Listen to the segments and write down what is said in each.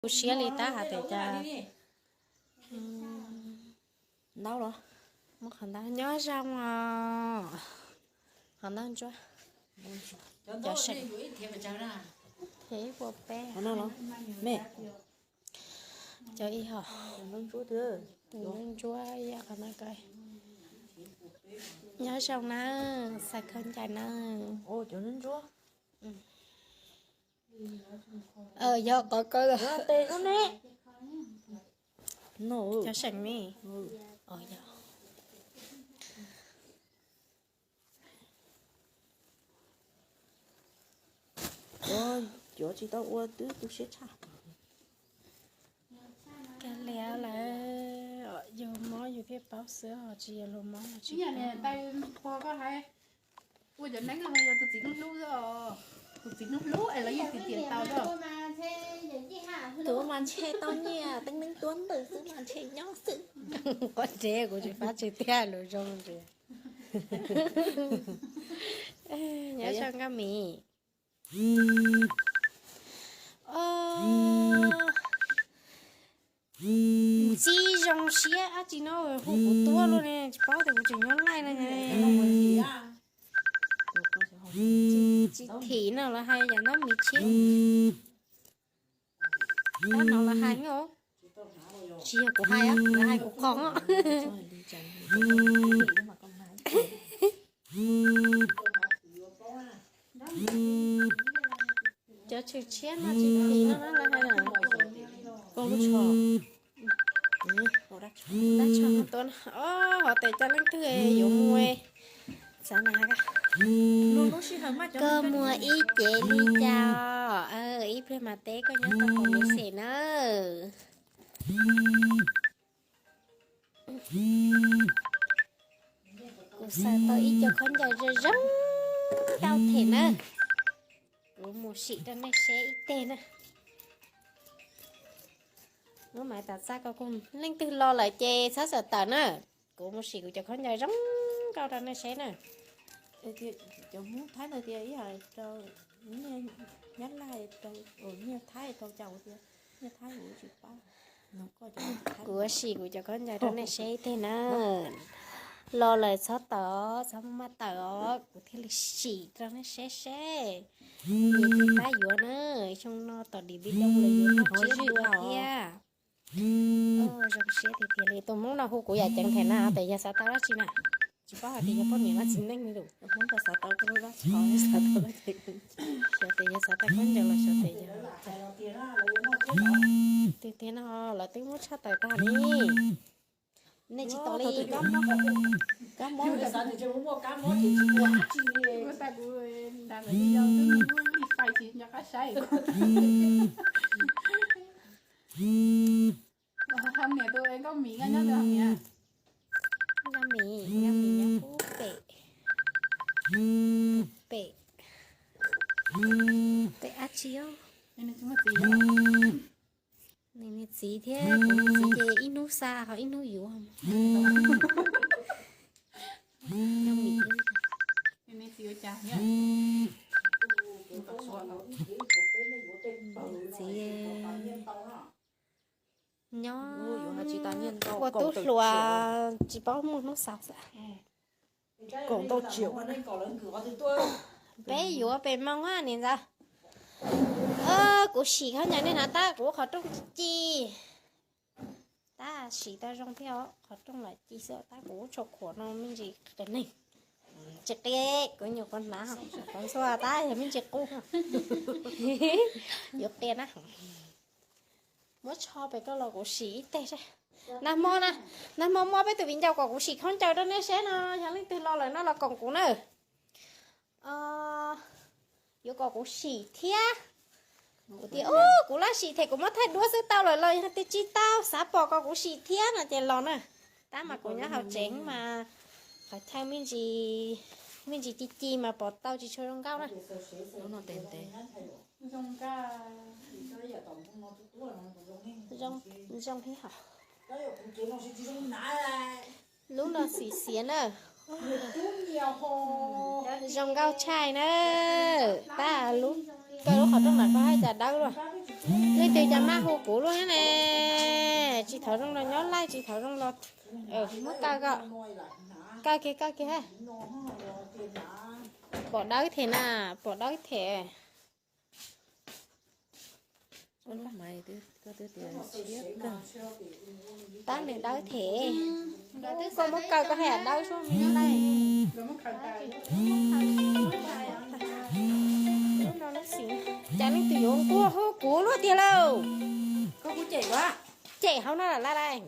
Tu siab li tab has tias cas. Ntaub los? Muab qhov ntaub, nyob zoo os. Qhov ntaub ntsuab. Cov seem. Peb puas peb? Me, cov ib hom. Tus ntaub ntsuab ib yam qhov no ko. Nyob zoo na, xav khaub ncaws na. Cov ntsuab. Yog qhov ko. Cov seem ne. Cov tsis tau ua twb tu siab tshaj. Kav liam lawm, yus mob yus thiaj paub xwb, tsis yog luag mob tsis paub. Ua cov neeb no yog tus txiv hnub hlub, tus txiv hnub hlub es lawv yeej tiam tiam tau. Tus mas ntshe tau nyiaj teeb meem tuab ntws xwb mas ntshe nyob xwb. Quaj ntshe kuv tsis pab tsis tiag lus zoo ntsis. Nyob zoo Nkauj Mim. Ntxim zoo siab dab tsi no hu kuv tuaj luaj ne, tsis paub tias kuv tseem nyob laij no. Tsis thim no lawv hais yam ntaub mis tshiab. Tab no lawv hais os. Tsis yog kuv hais, lawv hais kuv qhov. Cov tshwm tshiab no tsis thim no lawv hais. Dab tsho tuaj, hov tes cov leej twg yuav mus, xav na. Koj muag ib cev li cas? Ib pliag mas teb koj nyob tau qhov me xes na. Kuv xav tau ib co khaub ncaws zoo zoo nkauj them na. Kuv mus sim rau nej seb ib teg na. Muab maiv tas txaj ko, leej twg los lawm ces txhob xav tawm na. Kuv mus sim kuv cov khaub ncaws zoo nkauj rau nej seb na. Cov Hmoob Thaib ntawd tias ib yam rau, Nyab Laj rau, Thaib rau cas tias, Nyab Thaib kuv tsis paub. Kuv sim kuv cov khaub ncaws rau nej seb ib teg na. Los lawm txhob tawm, txhob maj tawm os, kuv thiaj li sim rau nej seb seb. Yus tus pab yuav na, xyoo no tom dim npib doo lawm yuav noj tsiab dua thiab. Zoo siab tiag tiag li. Tus Hmoob no hu kuv yam ceev them na, tes yog xav tau dab tsi na. Tsis paub hais tias yog poj niam los txiv neej li lus. Xyov tes yog xav tau khaub ncaws los xyov tes yog. Tiag tiag no lawv twb muab tshaj tawm tag li. Nej tsis tau li. Kab mob, kab mob. Hau niam tus Nkauj Mim nyob tus hau niam. Nkauj Mim, Nkauj Mim nyob pub pem, pem, pem dab tsi os. Nws niag txiv thiab kuv niag txiv ces ib hnub xa ho ib hnub yuav. Nkauj Mim, txiv nyob ua tub hluas tsis paub muaj hnub xaus xwb. Peb yuav pem moo a niam ntxawm. Kuv sim khaub ncaws nej hnav tab kuv qhov rooj ci. Tab sim tau zoo thiab os, qhov rooj lam ci xwb tab kuv tsho khuam no me ntsis qias neeg. Tsis qias, kuv nyuam qhuav hnav qhov ntxhua tab yog me ntsis qub. Yuav qias na. Muab tsho pem koj los kuv sim ib teg seb. Nag hmo na, nag hmo muab peb tus viv ncaus kom kuv sim khaub ncaws rau nej seb no, yog leej twg los lawm no los koom kuv na. Yuav kom kuv sim thiab. Kuv tias, kuv laj sim them kuv muab thaij duab xwb tau lawm los yog tias tsis tau, xav pom kom kuv sim thiab no ces los na. Tab mas kuv nyob hauv tsev mas qhov chaw me ntsis ci ci mas pom tau tsis tshua zoo nkauj na. Zoo thiab hos. Lub no xim xiav na. Zoo nkauj tshaj na. Tab lub Kaw lub qhov rooj ntawm ko hais cas dawb luaj. Leej twg cas maj hu kuv luaj ne. Tsis thaum zoo los nyob laij, tsis thaum zoo los muab kaw ko. Kaw kiag, kaw kiag. Pom dawb thiab na, pom dawb thiab. Tab nws dawb thiab. Koj muab kaw koj hais dawb suab me laij. Cas leej twg yuav nquag hu kuv luaj tiag lauj. Cem hauv no lawm laj laj.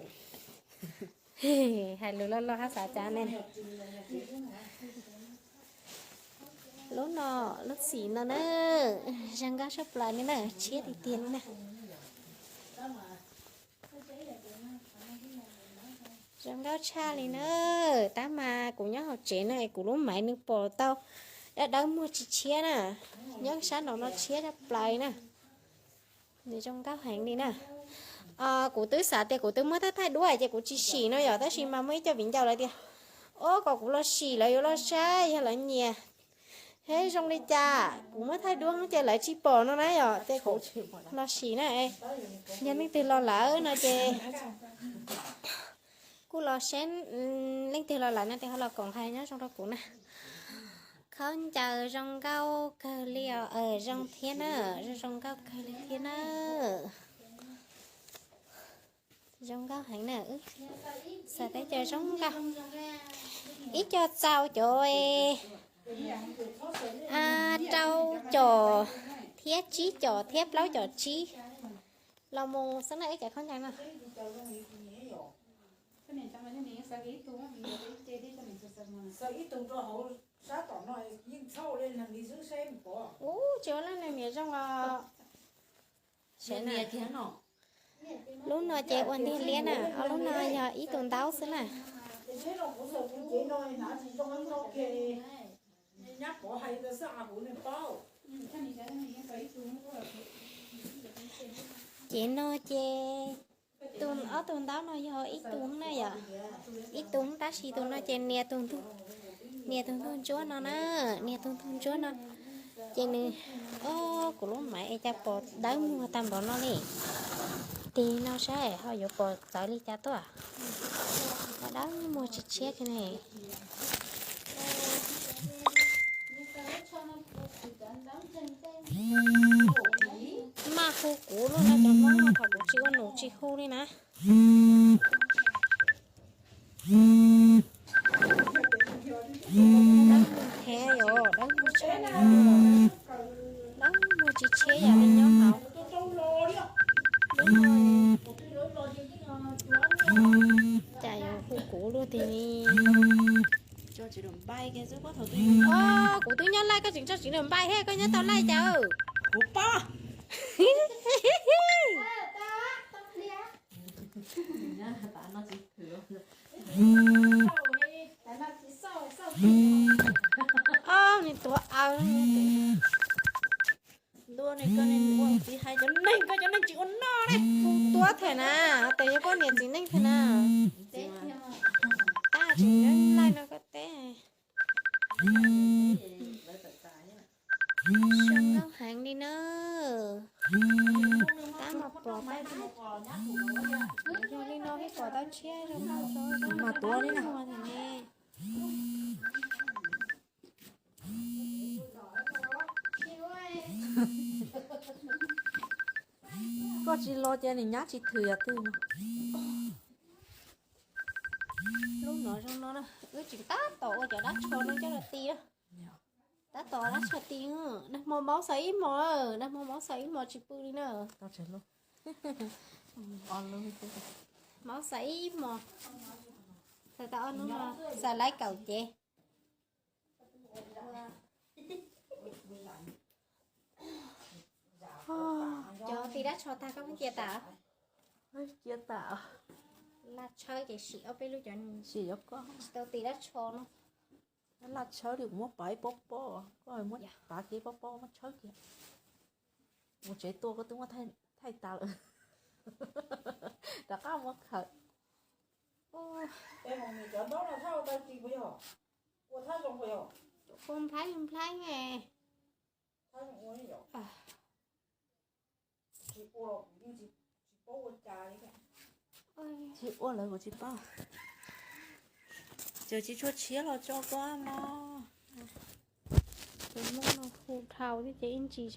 Hais lus loj loj hab xav cas ne. Lub no, lub xim no na, zoo nkauj tshaj plaws li na, tshiab tiag tiag li na. Zoo nkauj tshaj li na. Tab mas kuv nyob hauv tsev no es kuv lub maiv nws pom tau dawb dawb muag tsis tshiab na. Nyob sab nraum no tshiab tshaj plaws na. Nws zoo nkauj heev li na. Kuv twb xav tias kuv twb muab thaij thaij duab ces kuv tsis sim no yom, tab sis mas muaj ib co viv ncaus lawv tias, o, kom kuv los sim lawv yuav los saib yog lawv nyiam. Heb zoo li cas kuv muab thaij duab ces lawv tsis pom no na yom, ces kuv los sim na. Yog leej twg los lawm no ces kuj los saib, leej twg los lawm no ces ho los koom hais nyob zoo rau kuv na. Khaub ncaws zoo nkauj kawg li os, zoo thiab na, zoo zoo nkauj kawg li thiab na. Zoo nkauj heev na, xav teb chaws zoo nkauj. Ib co txaus cov rau com thiab tsib com thiab plaub com tsib los mus xwb na ib cov khaub ncaws no. Ub, tsis ua leej niam zoo os. Lub no ces ua ntiag liab na, ob lub no yog ib tug ntaub xwb na. Ces no ces tus ob tug ntaub no yog ib tug na yom, ib tug tab sis tus no ces nias tus ntug, nias tus ntug ntsuab no na, nias tus ntug ntsuab no. Ces nws, o, kuv lub maiv es cas pom dawb muag tag npaum no li. Tig no saib ho yuav pom txawv li cas tuaj. Dawb muag tsis tshiab kiag ne. Maj hu kuv luaj no cov Hmoob no thaum kuv tsis ua num tsis hu li na. Dawb muag heev yom, dawb muag tshaj, dawb muag tsis tshiab yam li nyob hauv. Cas yuav hu kuv luaj tiag li. Kuv twb nyob laij koj tseem tso tsis nws npai thiab koj nyob tau laij cas. Kuv pob. Ob, nws tuav aws. Ntua ne, koj ne, ua txiv hais cov neeg, koj cov neeg tsis ua noj ne. Kuv tuav thiab na, tes yog poj niam txiv neej thiab na. Tab tsis nyob laij no koj teb. Zoo nkauj heev li na. Tab mas pom, yog li no peb pom tau tshiab zoo nkauj mas tuav li na. Koj tsis los ces nws nyab tsis thwm yam twg no. Lub no zoo no na, wb tseem tab tom ua cov dab tsho no coj los ti na. Tab tom dab tsho ti, nag hmo maub xaws ib hmos, nag hmo maub xaws ib hmos tsis pw li na. Maub xaws ib hmos, xaws tau ob hnub no, xaws laib kaum cev. Cov ti dab tsho tag koj pheej cia tas? Cia tas. Laj tshawb ces sim ob peb lub cov, sim cov koj. Tsis tau ti dab tsho no. Laj tshawb li kuv muab pav ib pob pob, koj muab pav kiag ib pob pob muab tshawb kiag. Mus tsev tuaj koj twb muab thaij tas lawm. Rov qab muab khawm. Cov ntaub no thaj ua tau tsis puas yog? Ua thaj zoo puas yog? Ua nplhaib nplhaib ne. Tsis ua lawm kuv tsis paub. Ces tsis tshua tshiab los tso koj mog. Tus muaj no hu dhau thiab ces ib ntsis